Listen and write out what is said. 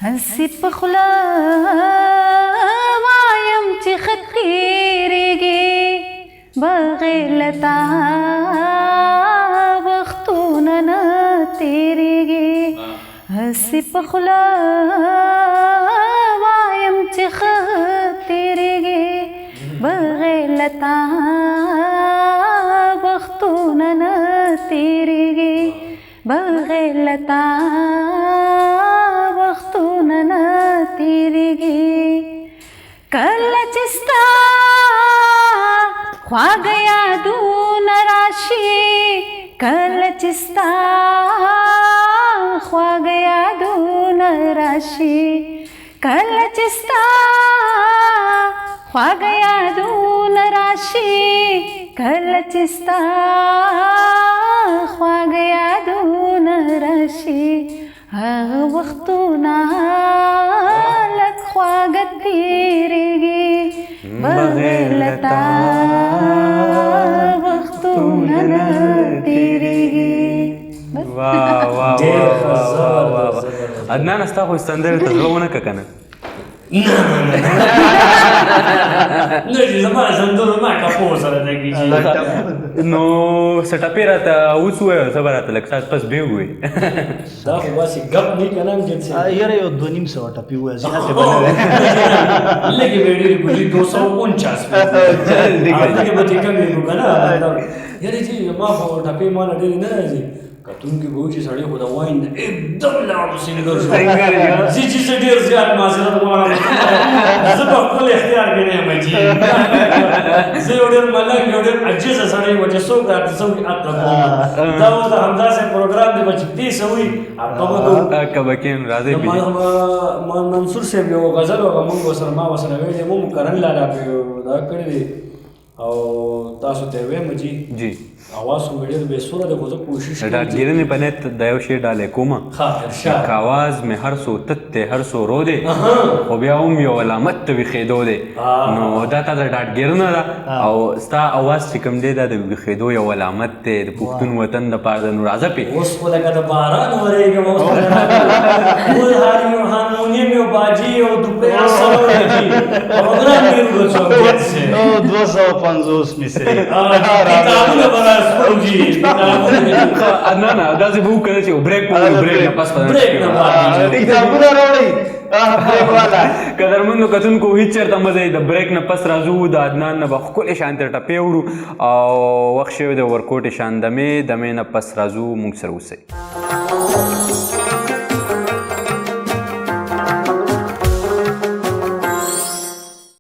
هسې په خوله وایم چې ښه تېرېږي، بغیر له تا وختونه نه تېرېږي. هسې په خوله وایم چې ښه تېرېږي، بغیر له تا وختونه نه تېرېږي، بغیر له تا وختونه نه تېرېږي. کله چې ستا خواږه یادونه راشي، کله چې ستا خواږه یادونه راشي، کله چې ستا خواږه یادونه راشي، کله چې ستا خواږه یادونه راشي، هغه وختونه لږ خواږه تېرېږي، بغیر له تا وختونه نه تېرېږي. واه واه. ډېر واه ښه، واه واه واه. زبردست، زبردست. عدنان، ستا خو سندرې ته زړه ونه که کنه؟ نه نه نه چې زما سندرو ما کپو سره لګي. نو څه ټپې راته اوس ووایه، څه به راته لږ ساعت پس بیا ووایې؟ دا خو باسي ګپ نه کنه چې یاره، یو 250 ټپې ووایه، زیاتې به نه وي. لږې به ډېرې کوي، 249 لږې به ترې کمې کړو که نه. یاره چې ما خو ټپې ما نه ډېرې نه راځي. کتونکي به وایي چې سړی خو د واین نه اکدم لاړو singer شو. singer شو. زه چې زه ډېر زیات معذرت غواړم، زه په خپل اختیار کې نه یم چې زه یو ډېر ملنګ، یو ډېر عاجزه سړی یم چې څوک راته څه وایي هغه کوم. دا اوس همداسې پروګرام دی چې پیسې وي هغه به کوو. که به کېن راځئ. منصور صاحب یو غزل هغه مونږ ورسره ما ورسره ویلی مو کرن لالا پې دا کړی دی او تاسو ته وایم جی. جی. اواز خو مې ډېر بې سوره دی، خو زه کوشش د کوم. ډاډګیرنې په نیت د یو شعر ډالۍ کومه. ښه، ارشاد. که اواز مې هر څو تت دی، هر څو رو دی، خو بیا هم یو علامت ته ویښېدو دی. نو دا تا د ډاډګیرنه ده او ستا اواز چې کوم دی، دا د ویښېدو یو علامت دی د پښتون وطن دپاره د. نو راځه پې. اوس خو لکه د باران ورېږم، اوس خو ټول هارمونیم یو باجي او دوپړې هر څه راوړي، پروګرام ډېر اوږد شو. نو 250 مصرې. کتابونه به راسپړو جي، کتابونه. نه نه، داسې به وکړه چې break په break نه پس break نه بعد. کتابونه راوړئ، break والا. قدرمنو کتونکو، هیڅ چېرته مه ځئ، د break نه پس راځو. د عدنان نه به ښکلې شان تر ټپې اورو او وخت شوی د ورکوټې شان دمې دمې نه پس راځو. موږ سره اوسئ.